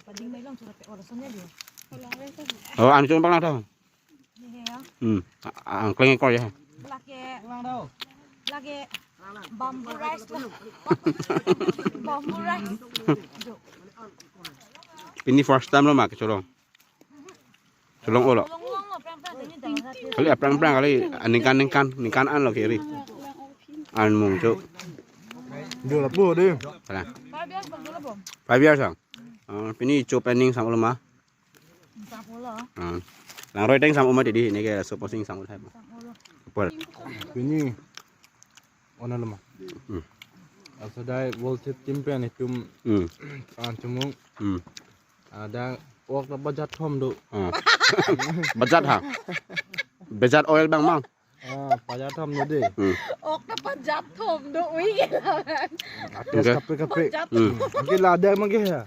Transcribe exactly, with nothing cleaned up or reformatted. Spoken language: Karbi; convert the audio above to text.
Pading mai long chula pe ora sonya dia. Oh, an chun pang na tho. Ni he ya. Hmm. A- a- Angkleng ko ya. Lake, lake bamboo rice lah. Bamboo rice. Jo. Pini first time lo ma ke cholong. Cholong-olo. Cholong-olo, prang prang ini dah. Kali aphrang aphrang kali, aningkan ningkan ningkan an lo kiri. An mung cho. Dua lapu deh. Pala. Five years bang dulu bang. Five years ang. Ah, pini cho planning sang ulama. Sang ulo. Ah. Langroi teng sang uma di di ne ke so posing sang ulai. Sang ulo. Apa? Pini ona lama. Hmm. Aso dai World Chess Champion itum Hmm. An chumung. Hmm. Ada ok ta bajat thom do. Ah. Bajat ha. Bajat oil bang mang. Ah, bajat thom do deh. Hmm. Ok ta bajat thom do ui ke lawan. Atas Okay. kape kape. Bajat Hmm. Ke lada mang ke ya.